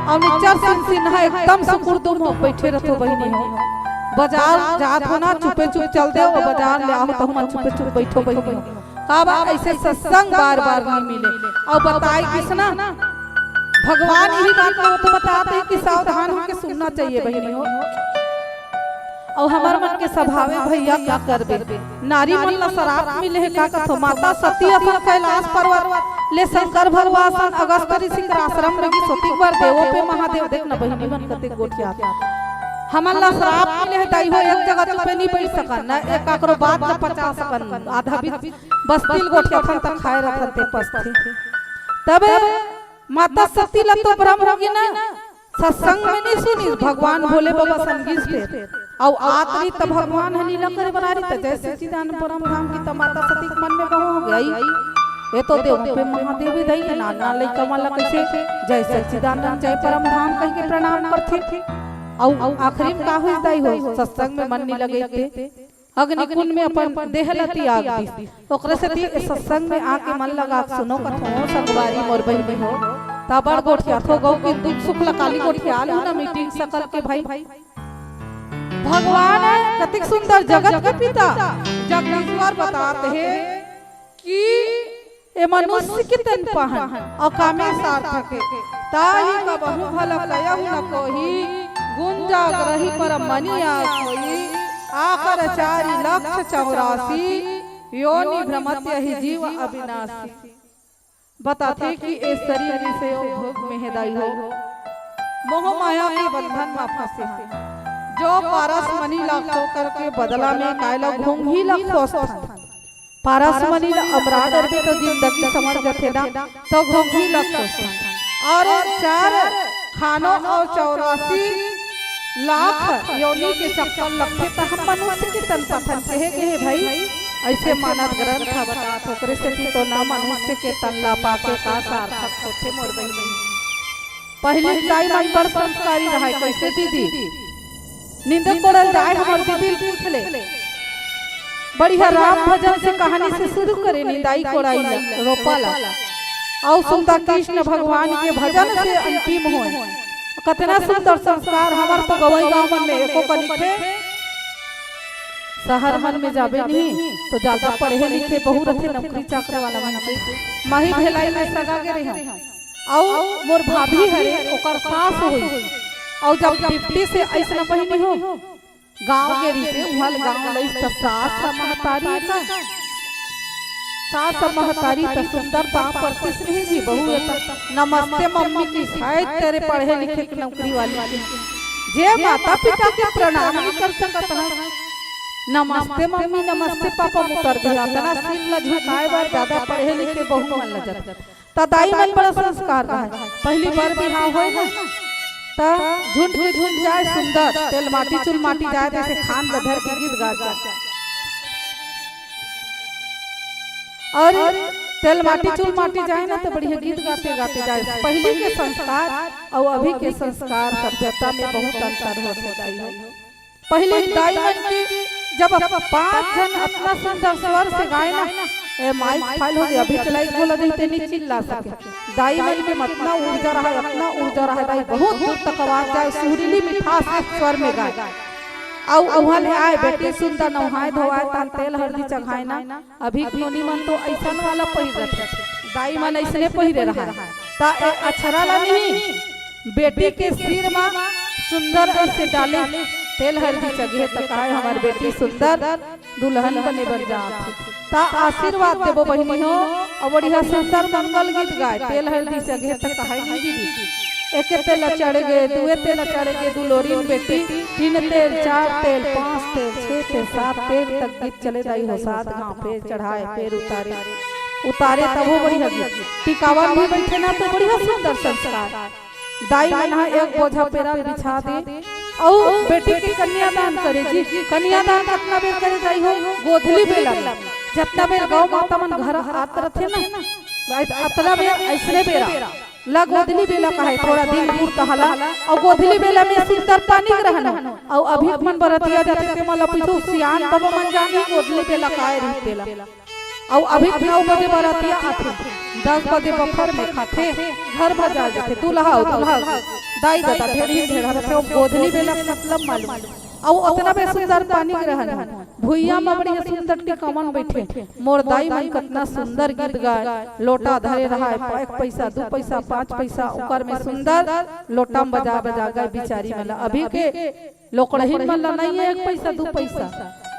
अउ निच्चर सिनसिन ह एकदम सुकुरदुम हो बइठे रथो बहिनी हो। बजार जात हो ना, चुपे चुप चल देव, अउ बजार ले आहो तहू मन चुपे चुप बइठो बहिनी हो। काबर अइसे सत्संग बार बार नइ मिले। अउ बताए किसना, भगवान इही बात ला तो बतात हे कि सावधान होके सुनना चाहिए बहिनी हो। अउ हमर मन के स्वभाव हे भइया, का करबे, नारी मन ला सराप मिले हे, का कथो। माता सती असन कैलाश पर्वत ले शंकर भगवान असन अगस्त ऋषि के आश्रम में गिस ओतिक बर देवो पे महादेव। देख ना बहिनी मन कतेक गोठियाथे। हमन ला सराप मिले हे दाई हो, एक जगह चुपे नइ बइठ सकन, न एक काकरो बात ला पचा सकन, आधा बीच बस तिल गोठियाथन त खाए रथन ते पसथे। तबे माता सती ला तो भ्रम हो गे ना, सत्संग में नइ सुनिस, भगवान भोले बाबा संग गिस फेर। अउ आत रहिस त भगवान ह लीला करे बर आय रहिस त जय सच्चिदानंद परम धाम कहि त माता सती के मन में बहू हो गे, ए तो देवो पे महादेव हे दाई, नान नान लइका मन ला कइसे जय सच्चिदानंद जय परम धाम कहिके प्रणाम करथे। अउ आखिरी में का होइस दाई हो, सत्संग में मन नइ लगे ते अग्निकुंड में अपन देह ला तियाग दिस। ओकरे सेती ए सत्संग में आके मन लगा के सुनो कथो संगवारी मोर बहिनी हो। त बड़ गोठियाथो गो कि दुख सुख ला काली गोठिया लू ना, मीटिंग सकल के भाई। भगवान हे कतिक सुंदर, जगत के पिता जगदीश्वर बतात हे कि ए मनुष्य के तन पाहन अउ कामे सार्थक हे। ताहि कबहूँ भला कयहु न कोई, गुन जाग रही परम मनि आय सोई। आखर चारि लक्ष चौरासी, योनि भ्रमत यहि जीव अविनाशी। बताथे कि ए शरीर से ओ भोग में हे दाई हो, मोह माया के बंधन म फंसे हे। जो पारस मणि ला खो करके बदला में काय ला घोंघी ला खोजथन। पारस मणि ला अमरा डरबे तो जिंदगी समझ जथे ना, तो घोंघी ला खोजथन। अउ चार खानो अउ चौरासी लाख योनि के चक्कर लगथे, त हम मनुष्य के तन पाथन। कहे गे हे भाई, अइसे मानव ग्रंथ ह बतात, ओकरे सेती तो ना मनुष्य के तन ला पाके का सार्थक होथे मोर बहिनी। पहिली दाई मन बड़ संस्कारी रहय, कइसे दीदी? निंदे कोड़ल जाय, हमर दीदी पूछ ले। बढ़िया राम भजन से कहानी से शुरू करे, निंदाई कोड़ाई ला, रोपा ला। अउ सुंदर कृष्ण भगवान के भजन से अंतिम होय। कतना सुंदर संस्कार, हमर तो गंवई गांव मन में एको कनिक हे। शहर मन में जाबे नहीं तो ज्यादा पढ़े लिखे बहुत रथे, नौकरी चाकरी वाला मन के। माही भेलाई में सगा गे रहे हूँ। अउ मोर भाभी हरे, ओकर सास होई। अउ जब डिप्टी से अइसना बहिनी हो, गांव के रीते उहल गांव लइस त सास ह महतारी का, सास ह महतारी त सुंदर पांव परतिस नहीं जी, बहू ए त नमस्ते मम्मी की, शायद तेरे पढ़े लिखे के नौकरी वाली के। जे माता पिता के प्रणाम नइ कर सकत ह, नमस्ते मम्मी, नमस्ते पापा म उतर गे। अतना सिर ल झुकाए बर ज्यादा पढ़े लिखे बहू मन ल जत त दाई मन बड़ा संस्कार रहय। पहिली बर बिहाव होय ना, त झुंड के झुंड जाय सुंदर, तेल माटी चुल माटी जाय, जइसे खान ल धर के गीत गात जाय। अउ तेल माटी चुल माटी जाय ना, त बढ़िया गीत गाते गाते जाय। पहिली के संस्कार अउ अभी के संस्कार सभ्यता में बहुत अंतर होथे दाई हो। पहिली दाई मन के जब पांच झन अतना सुंदर स्वर से गाय ना, ए माइक फेल हो गे, अभी चलाई बोला देते नहीं चिल्ला सके। दाई मन के अतना ऊर्जा रहय, अतना ऊर्जा रहय दाई, बहुत दूर तक आवाज जाय, सुरीली मिठास के स्वर में गाय। अउ उहाँ ले आय बेटी सुंदर, नहाय धोवाय, तहन तेल हरदी चघाय ना। अभी के नोनी मन तो अइसन वाला पहिर रथे, दाई मन अइसने पहिरे रहय। त ए अछरा ला नहीं, बेटी के सिर म सुंदर अइसे डाले, तेल हरदी चघे त कहय हमर बेटी सुंदर दुल्हन बने बर जात हे। त आशीर्वाद देबो बहिनी हो, अउ बढ़िया सुंदर मंगल गीत गाय, तेल हरदी चघे त कहय नहीं दीदी। एके तेल चढ़ गे, दुए तेल चढ़ गे, दुलोरिन बेटी, तीन तेल, चार तेल, पांच तेल, छह तेल, सात तेल तक गीत चले दाई हो। सात घांव फेर चढ़ाए, फेर उतारे, उतारे तभो बढ़िया गीत। टिकावन भी बइठे ना तो बढ़िया सुंदर संस्कार। दाई मन ह एक बोझा पेरा ल बिछा दे, अउ बेटी के कन्यादान करे जी। कन्यादान कतना बेर करे दाई हो? गोधली बेला में। जतना बेर गौ माता मन घर आत रथे ना, अतना बेर अइसने बेरा ला गोधली बेला कहे, थोड़ा दिन पूरता हला। अउ गोधली बेला में सुंदर पानी ग्रहण हो। अउ अभी मन बरतिया जाथे, तेमा ला पूछो, सियान बाबा मन जानही गोधली बेला काय रहिथे ला। अउ अभी नौ बजे बरातिया आथे, दस बजे बफर में खाथे, घर भजा जाथे। दूल्हा अउ दूल्हा, दाई ददा ढेर ही ढेर रथे, अउ गोधली बेला के मतलब मालूम। अउ ओतना बेर सुंदर पानी ग्रहण हो, भुइयां म बढ़िया सुंदर टिकावन बइठे। मोर दाई मन कतना सुंदर गीत गाय, लोटा धरे रहाय, एक पइसा, दू पइसा, पांच पइसा, ओकर में सुंदर लोटा म बजा बजा गाय बिचारी मन ला। अभी के लोकड़हिन मन ला नइ हे एक पइसा, दू पइसा,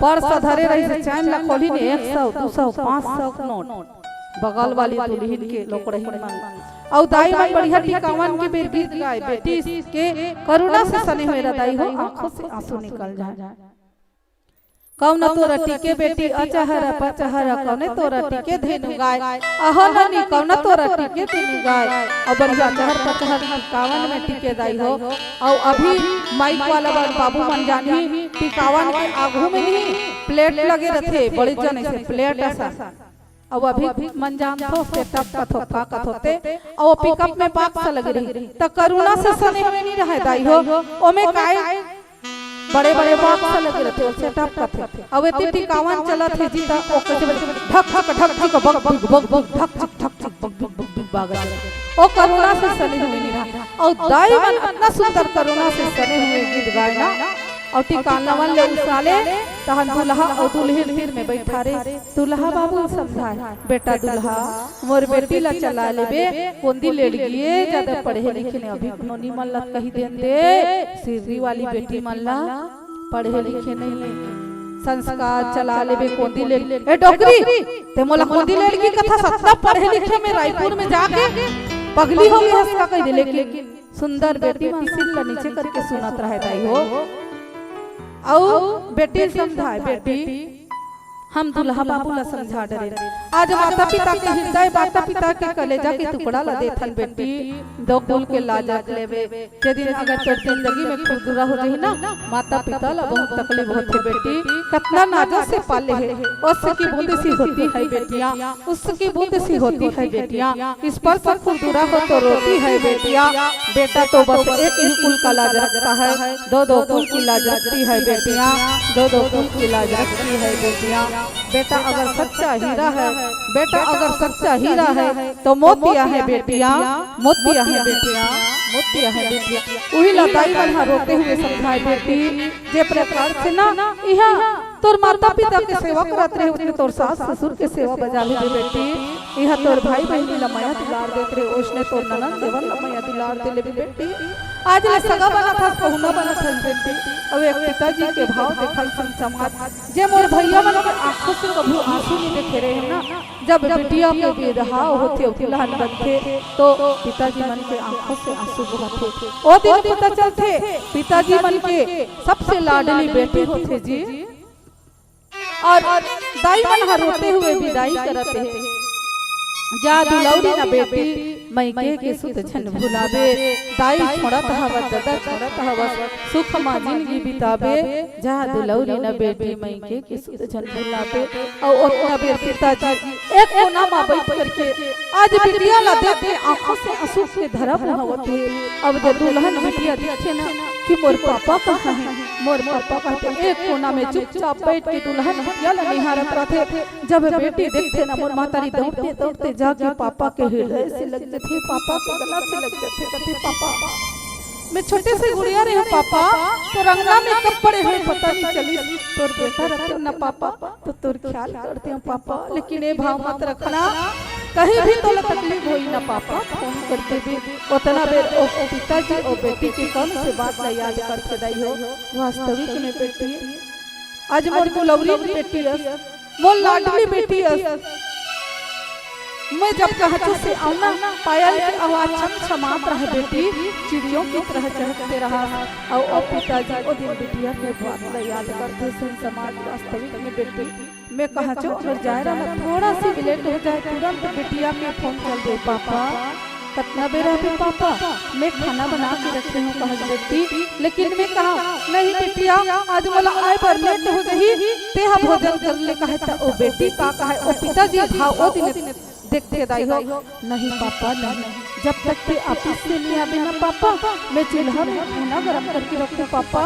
पर्स धरे रहिस, चैन ला खोलिन, एक सौ, दू सौ, पांच सौ के नोट, बगल वाली दुल्हिन के लोकड़हिन मन ला। अउ दाई मन बढ़िया टिकावन के बेर गीत गाय, बेटी के करुणा से सने हुए रह दाई हो, आंखों से आंसू निकल जाए। कौन तोरा टिके बेटी अचहर पचहर, कौन तोरा टिके धेनु गाय, अहो ननी कौन तोरा टिके धेनु गाय। अब बढ़िया चहर पचहर टिकावन में टिके दाई हो। अउ अभी माइक वाला मन, बाबू मन जानही, टिकावन के आगू में नहीं प्लेट लगे रथे, बड़े जन ऐसे प्लेट असन। अउ अभी मन जानथो सेटअप कथो का कथो ते, अउ पिकअप में बाक्स लगे रही, त करुणा से सने हुए नहीं रहे दाई हो। ओमे काय बड़े-बड़े बॉक्स लगे रथे, ओ सेटअप कथे। अउ एती टिकावन चलत हे जी, त ओ कइसे बजे, ढक, ढक, ढक, ढक, बग, बग, बग, बग, ढक, ढक, ढक, ढक, बग, बग, बग, बग, बागत हे। ओ करुणा से सने हुए नहीं रहा। अउ दाई मन अतना सुंदर करुणा से सने हुए गीत गाय ना, अउ टिकावन ले उसाले, तहन दूल्हा अउ दुल्हिन तीर में बइठारे। दूल्हा बाबू समझाय, "बेटा दूल्हा, मोर बेटी ला चला लेबे, कोंदी लेड़गी ए, जादा पढ़े लिखे नइ।" अभी नोनी मन ला कहि देन दे, सिर्री वाली बेटी मन ला पढ़े लिखे नइ हे। संस्कार चला लेबे, कोंदी लेड़गी। ए डोकरी, ते मोला कोंदी लेड़गी कथस, अतना पढ़े लिखे में रायपुर में जाके पगली हो गे हस का कहि दे, लेकिन सुंदर बेटी मन सिर ला नीचे करके सुनत रहे दाई हो। अउ बेटी समझाय, बेटी हम दूल्हा बाबू ला समझा डरे। आज माता पिता के हृदय, माता पिता के कलेजा के टुकड़ा ला देथन बेटी, दो कुल के लाज रख लेबे। जे दिन अगर तोर जिंदगी में खुरदुरा हो जाही ना, माता पिता ला बहुत तकलीफ होथे बेटी। कतना नाजो से पाले हे, ओस की बूंद सी होती है बेटियां, उसकी बूंद सी होती है बेटियां, स्पर्श खुरदुरा हो तो रोती है बेटियां। बेटा तो बस एक ही कुल का लाज रखता है, दो दो कुल की लाज रखती है बेटियां, दो दो कुल की लाज रखती है बेटियां। बेटा अगर सच्चा हीरा है, बेटा अगर सच्चा हीरा है, तो मोतिया है बेटियां, मोतिया है बेटियां, मोतिया है बेटियां। उही ला दाई मन ह रोते हुए समझाय बेटी, जे प्रकार से ना इहां तोर माता पिता के सेवा करत रहे, ओतने तोर सास ससुर के सेवा बजा लेबे बेटी। इहां तोर भाई बहिनी ला मया दुलार देत रहे, ओसने तोर ननद देवर ला मया दुलार दे लेबे बेटी। आज ले सगा बनत हस, पहुना बनत हस बेटी। अउ एक पिताजी के भाव देखल संग समाज, जे मोर भैया मन के आंखों से कभू आंसू नइ देखे रहे ना, जब बिटिया के बिरहा होथे, दुल्हन बनथे, तो पिताजी मन के आंखों से आंसू बहथे। ओ दिन पता चलथे, पिताजी मन के सबसे लाडली बेटी होथे जी। अउ दाई मन ह रोते हुए विदाई करत हे, "जा दुलौरी न बेटी, मइके के सुध झन भुलाबे।" दाई छोड़त हवस, ददा छोड़त हवस, सुख म जिनगी बिताबे। जा दुलौरी न बेटी, मइके के सुध झन भुलाबे। अउ ओतना बेर पिताजी एक कोना म बइठ करके आज बिटिया ला देख के आंखों से आंसू के धारा बहावत हे। अब जे दुल्हन बिटिया दिखथे ना कि मोर पापा कहाँ हे, मोर पापा कहाँ हे, एक कोना में चुपचाप बइठ के दुल्हन बिटिया ला निहारत रथे। जब बेटी देखथे ना, मोर महतारी दउड़ते दउड़ते जाके पापा के हृदय से लग जथे, पापा के गला से लग जथे, कथे, "पापा, मैं छोटे से गुड़िया रहेंव पापा, तोर अंगना में कब बड़े होएंव पता नइ चलिस, तोर बेटा रहितेंव ना पापा, त तोर ख्याल करतेंव पापा, लेकिन ए भाव मत रखना, कहीं भी तोला तकलीफ होही ना पापा, फोन कर देबे।" ओतना बेर ओ पिताजी ओ बेटी के कौन से बात ला याद करथे दाई हो, वास्तविक में बेटी, आज मोर दुलौरी बेटी अस, मोर लाडली बेटी अस। मैं जब कहचो से अउ ना, पायल के आवाज छमछमात रहे बेटी, चिड़ियों की तरह चहकते रहा। अउ ओ पिताजी ओ दिन बिटिया के बात ला याद करथे, सुन समाज वास्तविक में बेटी, मैं कहचो अगर जाए रहा ना, थोड़ा सी भी लेट हो जाए, तुरंत बिटिया के फोन कर दे, पापा, कतना बेरा अभी पापा, मैं खाना बना के रखे हूँ, कहस बेटी। लेकिन मैं कहा, नहीं बिटिया, आज मोला आए बर लेट हो जाही, तेहा भोजन कर ले, कहे त ओ बेटी का कहे, ओ पिताजी घाव ओ दिन देखथे दाई हो, नहीं पापा नहीं, जब तक ते ऑफिस से नहीं आबे ना पापा, मैं चूल्हा में खाना गरम करके रखूं पापा,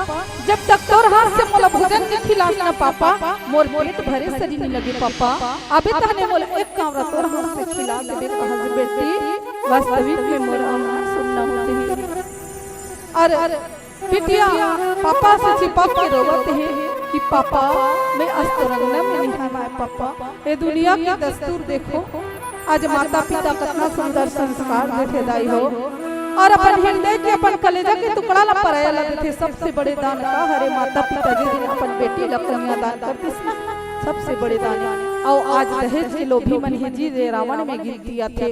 जब तक तोर हाथ से मोला भोजन नहीं खिलास ना पापा, मोर पेट भरे सरी नहीं लगे पापा। अबे तहने मोला एक कांवरा तोर हाथ से खिला दे, कहस बेटी, वास्तविक में मोर अम्मा सुनना होते ही। अरे बिटिया पापा से चिपक के रोवत हे कि पापा, मैं अस्तरंगना में नहीं हमाय पापा। ए दुनिया के दस्तूर देखो, आज माता पिता कतना सुंदर संस्कार देथे दाई हो, और अपन हृदय के, अपन कलेजा के टुकड़ा ला पराया ला देथे। सबसे बड़े दान का हरे माता पिता जी दिन अपन बेटी ला कन्या दान कर दिस, सबसे बड़े दान। अउ आज दहेज के लोभी मन हे जी, रे रावण में गिनती आथे।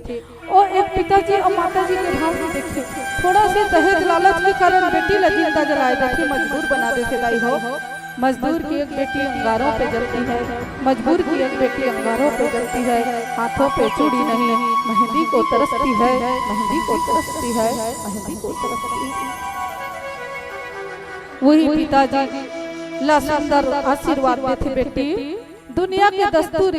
ओ एक पिताजी अउ माताजी के भाव में देखे, थोड़ा से दहेज लालच के कारण बेटी ला जिंदा जलाए देथे, मजबूर बना देथे दाई हो। मजदूर की एक बेटी अंगारों पे जलती है, मजबूर की एक बेटी अंगारों पे जलती है, हाथों पे चूड़ी नहीं, मेहंदी को तरसती है, मेहंदी को तरसती है, मेहंदी को तरसती है। वही पिताजी ला सुंदर आशीर्वाद देथे बेटी, दुनिया के दस्तूर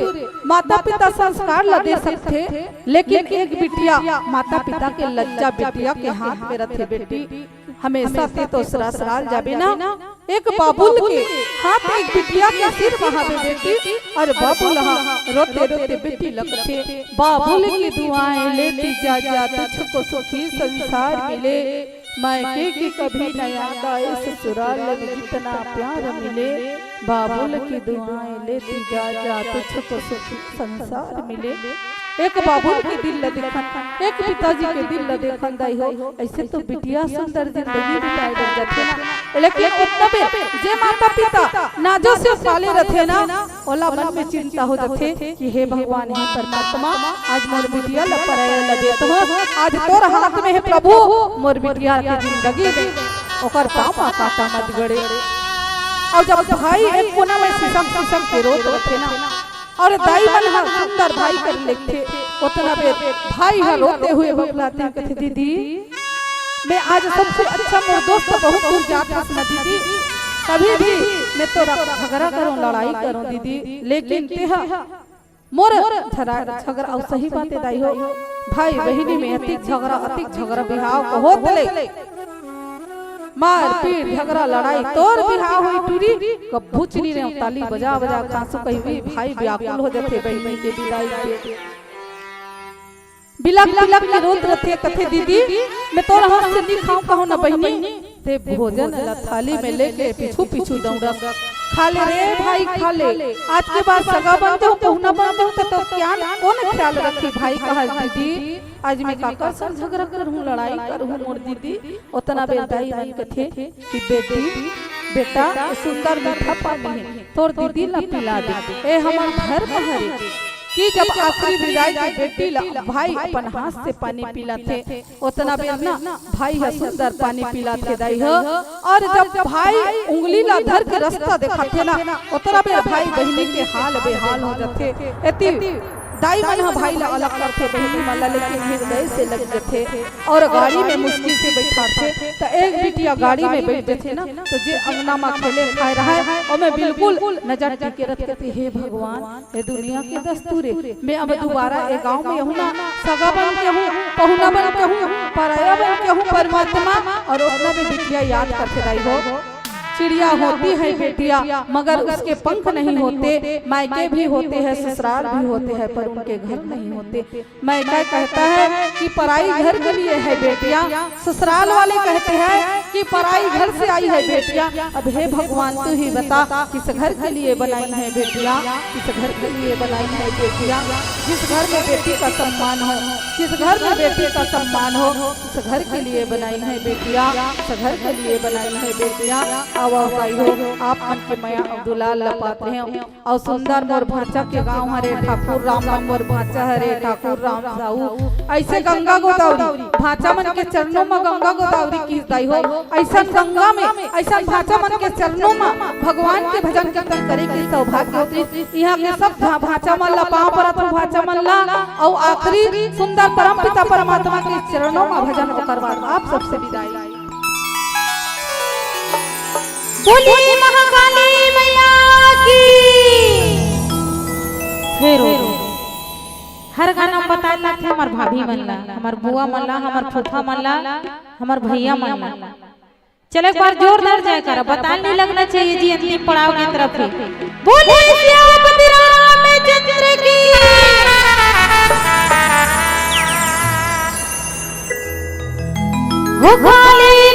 माता पिता संस्कार ला दे सकथे, लेकिन एक बिटिया माता पिता के लज्जा बिटिया के हाथ में रथे बेटी। हमेशा ते तो ससुराल जाबे ना, एक बाबुल के हाथ एक बिटिया के सिर वहां पे बेटी, और बाबुल हा रोते रोते बेटी लगथे, बाबुल की दुआएं लेती जा जा, तुझको सुखी संसार मिले। मायके की कभी न याद आए, ससुराल में जितना प्यार मिले। बाबुल की दुआएं लेती जा जा, तुझको सुखी संसार मिले। एक बाबुल के दिल ला देखन, एक पिताजी के दिल ला देखन दाई हो। ऐसे तो बिटिया सुंदर जिंदगी बिताए बर जाथे ना, लेकिन ओतना बेर जे माता पिता नाजो से पाले रथे ना, ओला मन में चिंता हो जाथे कि हे भगवान, हे परमात्मा, आज मोर बिटिया ला पराया ला देत हो, आज तोर हाथ में हे प्रभु, मोर बिटिया के जिंदगी में ओकर पाँव मा कांटा मत गड़े। अउ जब भाई एक कोना में सिसक सिसक के रोत रथे ना, अउ दाई मन ह सुंदर भाई कर लेथे, ओतना बेर भाई ह रोते हुए बबलाथे, कथे, दीदी, मैं आज सबसे अच्छा मोर दोस्त बहुत दूर जात हस ना दीदी, कभी भी मैं तो रक-, झगड़ा करूं, लड़ाई करूं दीदी, लेकिन तेहा मोर झरा-, झगड़ा, अउ सही बात हे दाई हो, भाई बहिनी में अतिक झगड़ा, अतिक झगड़ा बिहाव कहोत ले मार पीट झगड़ा लड़ाई तोर बिहाव होई टूरी, कभू चुनी रे ताली बजा बजा कांसू कहिबी, भाई व्याकुल हो जाथे बहिनी के विदाई के। बिलक बिलक के रोत रथे, कथे, दीदी, मैं तोर हाथ से नी खाऊं कहूं ना बहिनी, ते भोजन ला थाली में लेके पीछू पीछू दौड़स, खा ले रे भाई, खा ले, आज के बाद सगा बन जाऊं, पहुना बन जाऊं, त तोर ख्याल कोन ख्याल रखी भाई, कहस दीदी, आज मैं काकर संग झगड़ा करहूं, लड़ाई करहूं मोर दीदी। ओतना बेर दाई मन कथे कि बेटी, बेटा, सुंदर मीठा पानी हे, तोर दीदी ला पिला दे। ए हमर धर्म हरे कि जब आखिरी विदाई के बेटी ला भाई अपन हाथ से पानी पिलाथे, ओतना बेर ना भाई ह सुंदर पानी पिलाथे दाई हो। अउ जब भाई उंगली ला धर के रस्ता देखाथे ना, ओतना बेर भाई बहिनी के हाल बेहाल हो जाथे। एती दाई मन ह भाई ला अलग करथे बहिनी मन ला, लेकिन हृदय से लग जथे अउ गाड़ी में मुश्किल से बैठाथे। त एक बिटिया गाड़ी में बैठ जथे ना, त जे अंगना म खेले खाए रहय, ओमे बिल्कुल नजर टिके रहिथे। हे भगवान, ए दुनिया के दस्तूर ए, मैं अब दोबारा ए गांव में आहूं ना, सगा बन के आहूं, पहुना बन के आहूं, पराया बन के आहूं, परमात्मा, अउ ओतना में बिटिया याद करथे दाई हो। चिड़िया होती है बेटियां, मगर उसके पंख नहीं होते, मायके भी होते हैं, ससुराल भी होते हैं, पर उनके घर नहीं होते। मायका कहता है कि पराई घर के लिए है बेटियां, ससुराल वाले कहते हैं कि पराई घर से आई है बेटियां। अब हे भगवान, तू ही बता, किस घर के लिए बनाई है बेटियां, किस घर के लिए बनाई है बेटियां। जिस घर में बेटी का सम्मान हो, जिस घर में बेटी का सम्मान हो, उस घर के लिए बनाई है बेटियां, उस घर के लिए बनाई है बेटियां। आवा भाई हो, आप मन के मया अउ दुलार ल पात रहे हो। अउ सुंदर मोर भांचा के गांव हरे ठाकुर राम मन, मोर भांचा हरे ठाकुर राम साहू। ऐसे गंगा गोदावरी भांचा मन के चरणों म गंगा गोदावरी किहिस दाई हो। ऐसन गंगा में, ऐसन भांचा मन के चरणों म भगवान के भजन कीर्तन करे के सौभाग्य होतिस। इहां के सब भा-, भांचा मन ला पांव परत हूं, भांचा मन ला। अउ आखिरी सुंदर परम पिता परमात्मा के चरणों म भजन, ओकर बाद आप सबसे विदाई। बोलिए महाकाली मैया की। फेर हो गे। हर गाना म बताए लगथे हमर भाभी मन ला, हमर बुआ मन ला, हमर फूफा मन ला, हमर भैया मन ला। चलो एक बार जोरदार जयकारा, बताए नहीं लगना चाहिए जी, अंतिम पड़ाव के तरफ ही। बोले सियापति रामचंद्र की। हो काली